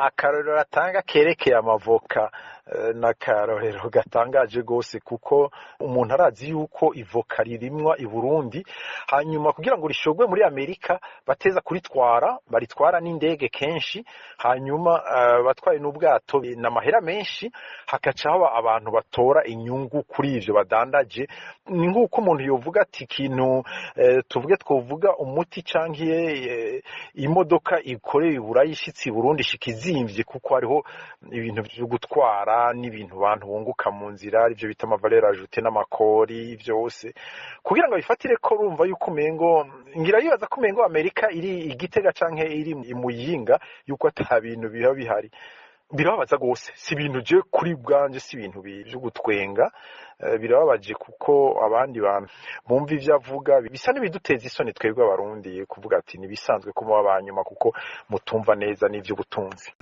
Akarorero atanga kerekeye amavoka n'akarorero gatangaje gose, kuko umuntu arazi yuko ivoka ririmwa i Burundi, hanyuma kugira ngo rishogwe muri Amerika bateza kuritwara, baritwara n'indege kenshi, hanyuma batwaye n'ubwato n'amahera menshi, hakaca haba abantu batora inyungu kuri ivyo badandaje. Ni nk'uko umuntu yovuga ati ikintu tuvuge twovuga umuti canke imodoka ikorewe i Burayi ishitse i Burundi ishika izimvye, kuko hariho ibintu vyo gutwara n'ibintu abantu bunguka mu nzira, arivyo bita ama valeur ajoutée n'amakori vyose, kugira ngo bifatire ko urumva yuko umengo ngira yibaza ko umengo Amerika iri i Gitega canke iri i Muyinga, yuko ata bintu biba bihari. Birababaza gose, si ibintu je kuri bwanje, si ibintu vyo gutwenga, birababaje kuko abandi bantu bumva ivyo avuga bisa n'ibiduteza isoni twebwe Abarundi, kuvuga ati nibisanzwe ko muba abanyuma kuko mutumva neza n'ivy'ubutunzi.